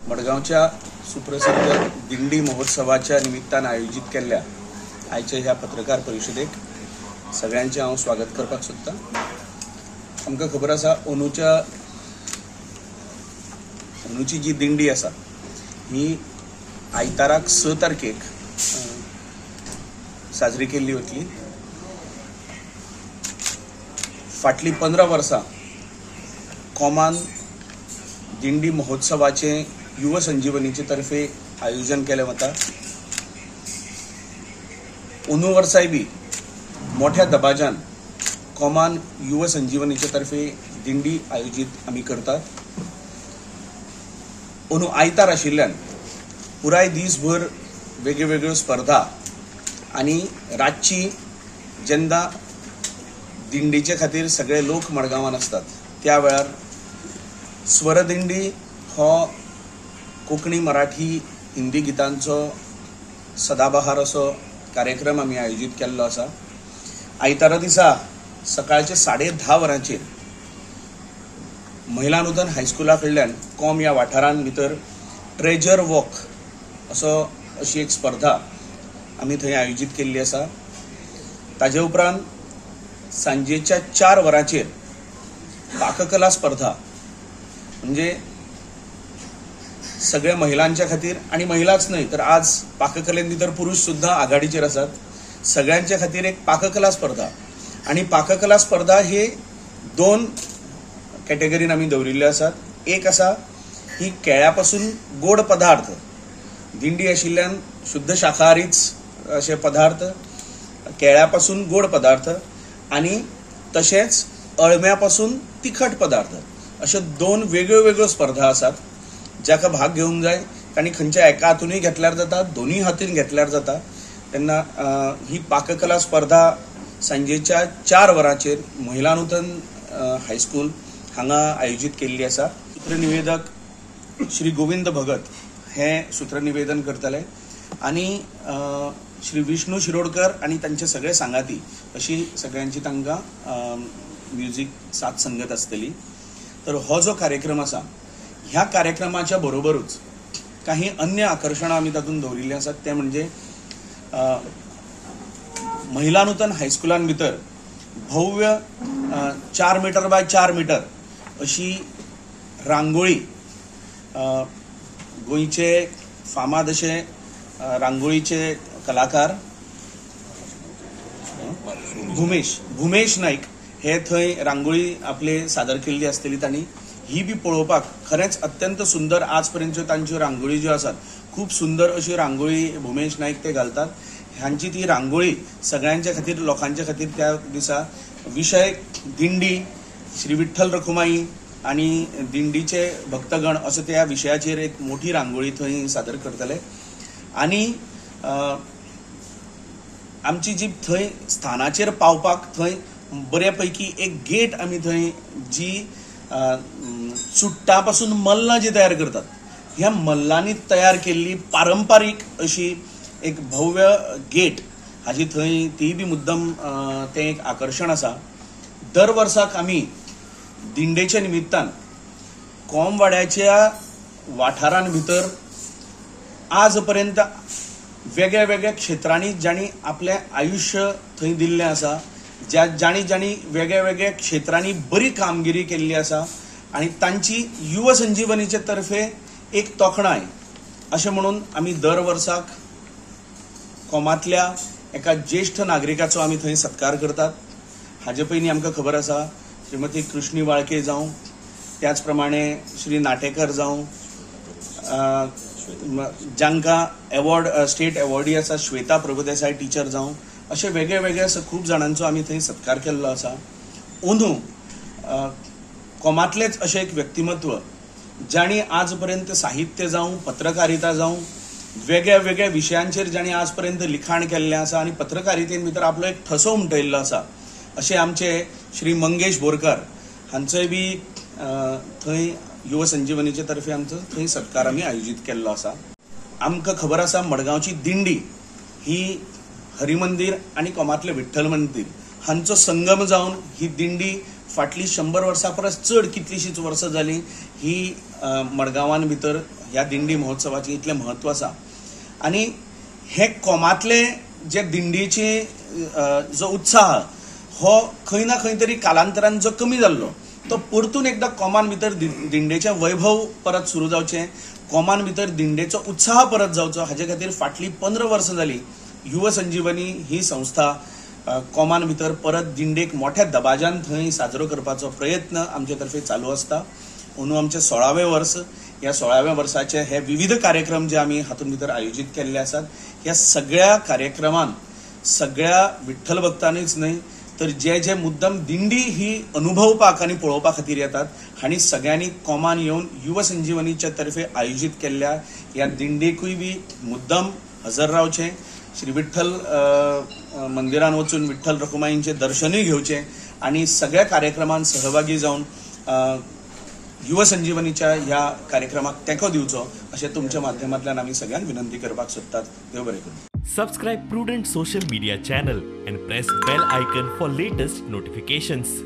मडगांवच्या सुप्रसिद्ध दिंडी महोत्सवाच्या निमित्तान आयोजीत केल्ल्या आयच्या ह्या पत्रकार परिशदेक सगळ्यांचें हांव स्वागत करपाक सोदतां. आमकां खबर आसा अंदूची जी दिंडी आसा ही आयताराक 6 तारखेक साजरी केल्ली वतली. फाटलीं 15 वर्सां कोमान दिंडी महोत्सवाचें युव संजीवनीचे तर्फे आयोजन केलें वता. अंदू वर्साय बी मोठ्या दबाज्यान कोमान युव संजीवनीचे तर्फे दिंडी आयोजीत आमी करतात. अंदू आयतार आशिल्ल्यान पुराय दीसभर वेगळ्यो वेगळ्यो स्पर्धा आनी रातची जेन्ना दिंडीचे खातीर सगळे लोक मडगांवान आसतात त्या वेळार स्वरदिंडी हो कोंकणी, मराठी, हिंदी गितांचो सदाबहार असो कार्यक्रम आमी आयोजीत केल्लो आसा. आयतारा दिसा सकाळचे 10:30 वरांचेर महिला नूतन हायस्कुला कडल्यान कॉम ह्या वाठारान भितर ट्रेजर वॉक असो अशी एक स्पर्धा आमी थंय आयोजीत केल्ली आसा. ताजे उपरांत सांजेच्या 4 वरांचेर पाककला स्पर्धा, म्हणजे सगळ्या महिलांच्या खातीर आनी महिलाच न्हय तर आज पाककलेन भितर पुरुष सुद्दां आघाडीचेर आसात, सगळ्यांच्या खातीर एक पाककला स्पर्धा. आनी पाककला स्पर्धा ही 2 कॅटेगरीन आमी दवरिल्ल्यो आसात. एक आसा ही केळ्या पासून गोड पदार्थ, दिंडी आशिल्ल्यान शुद्ध शाकाहारीच अशे पदार्थ, केळ्या पासून गोड पदार्थ आनी तशेंच अळम्या पासून तिखट पदार्थ, अश्यो 2 वेगळ्यो वेगळ्यो स्पर्धा आसात जाका भाग घेवंक जाय. तांणी खंयच्या एका हातूनय घेतल्यार जाता, दोनूय हातून घेतल्यार जाता. तेन्ना ही पाककला स्पर्धा सांजेच्या 4 वरांचेर महिला नूतन हायस्कूल हांगा आयोजीत केल्ली आसा. सूत्रनिवेदक श्री गोविंद भगत हे सूत्रनिवेदन करतले आनी श्री विष्णू शिरोडकर आनी तांचे सगळे सांगाती अशी सगळ्यांची तांकां म्युजीक साथ संगत आसतली. तर हो जो कार्यक्रम आसा ह्या कार्यक्रमाच्या बरोबरूच काही अन्य आकर्शणां आमी तातूंत दवरिल्लीं आसात. तें म्हणजे महिला नूतन हायस्कुलान भितर भव्य 4 मीटर बाय 4 मीटर अशी रांगोळी, गोंयचे फामाद अशे रांगोळीचे कलाकार भुमेश नाईक हे थंय रांगोळी आपले सादर केल्ली आसतली. तांणी ही बी पळोवपाक खरेंच अत्यंत सुंदर, आज पर्यंतच्यो तांच्यो रांगोळी ज्यो आसात खूब सुंदर अशी रांगोळी भुमेश नाईक ते घालतात. हांची ती रांगोळी सगळ्यांच्या खातीर, लोकांच्या खातीर त्या दिसा विशय दिंडी, श्री विठ्ठल रखुमाई आनी दिंडीचे भक्तगण असो त्या विशयाचेर एक मोठी रांगोळी थंय सादर करतले. आनी आमची जी थंय स्थानाचेर पावपाक थंय बऱ्या पैकी एक गेट आमी थंय जी चुट्टा पासून मल्लां जी तयार करतात ह्या मल्लांनी तयार केल्ली पारंपारीक अशी एक भव्य गेट हाजी थंय ती बी मुद्दम तें एक आकर्शण आसा. दर वर्साक आमी दिंडेच्या निमित्तान कोमवाड्याच्या वाठारान भितर आज पर्यंत वेगळ्या वेगळ्या क्षेत्रांनी जांणी आपलें आयुश्य थंय दिल्लें आसा, ज्या जांणी जांणी वेगळ्या वेगळ्या क्षेत्रांनी बरी कामगिरी केल्ली आसा आनी तांची युव संजीवनीचे तर्फे एक तोखणाय अशें म्हणून आमी दर वर्साक कोमांतल्या एका ज्येश्ठ नागरिकाचो आमी थंय सत्कार करतात. हाजे पयलीं आमकां खबर आसा श्रीमती कृष्णी वाळके जावं, त्याच प्रमाणे श्री नाटेकर जावं, जांकां एवॉर्ड स्टेट एवॉर्डी आसा श्वेता प्रभुदेसाय टिचर जावं, अशे वेगळे वेगळे खूब जाणांचो आमी थंय सत्कार केल्लो आसा. अंदू कोमांतलेच अशें एक व्यक्तिमत्व जांणी आज पर्यंत साहित्य जावं, पत्रकारिता जावं, वेगळ्या वेगळ्या विशयांचेर जांणी आज पर्यंत लिखाण केल्लें आसा आनी पत्रकारितेन भितर आपलो एक ठसो उमटयल्लो आसा अशे आमचे श्री मंगेश बोरकर हांचोय बी थंय युव संजीवनीचे तर्फे आमचो थंय सत्कार आमी आयोजीत केल्लो आसा. आमकां खबर आसा मडगांवची दिंडी ही हरिमंदिर आनी कोमांतलें विठ्ठल मंदिर हांचो संगम जावन ही दिंडी फाटली 100 वर्सां परस चड कितलीशींच वर्सां जालीं ही मडगांवान भितर ह्या दिंडी महोत्सवाचें इतलें म्हत्व आसा. आनी हे कोमांतले जे दिंडीचे जो उत्साह हो खंय ना खंय तरी कालांतरान जो कमी जाल्लो तो परतून एकदां कोमान भितर दिंडेचें वैभव परत सुरू जावचें, कोमान भितर दिंडेचो उत्साह परत जावचो हाजे खातीर फाटलीं 15 वर्सां जालीं युव संजीवनी ही संस्था कोमान भितर परत दिंडेक मोठ्या दबाज्यान थंय साजरो करपाचो प्रयत्न आमचे तर्फे चालू आसता. अंदू आमचें 16वें वर्स. ह्या 16व्या वर्साचे हे विविध कार्यक्रम जे आमी हातूंत भितर आयोजीत केल्ले आसात, ह्या सगळ्या कार्यक्रमान सगळ्या विठ्ठल भक्तांनीच न्हय तर जे जे मुद्दम दिंडी ही अनुभवपाक आनी पळोवपा खातीर येतात हांणी सगळ्यांनी कोमान येवन युव संजीवनीच्या तर्फे आयोजीत केल्ल्या ह्या दिंडेकूय बी मुद्दम हजर रावचें, श्री विठ्ठल मंदिरान वचून विठ्ठल रखुमाईंचें दर्शनूय घेवचें आनी सगळ्या कार्यक्रमान सहभागी जावन युव संजीवनीच्या ह्या कार्यक्रमाक तेंको दिवचो अशें तुमच्या माध्यमांतल्यान आमी सगळ्यांक विनंती करपाक सोदतात. देव बरें करूं. Subscribe Prudent Social Media channel and press bell icon for latest notifications.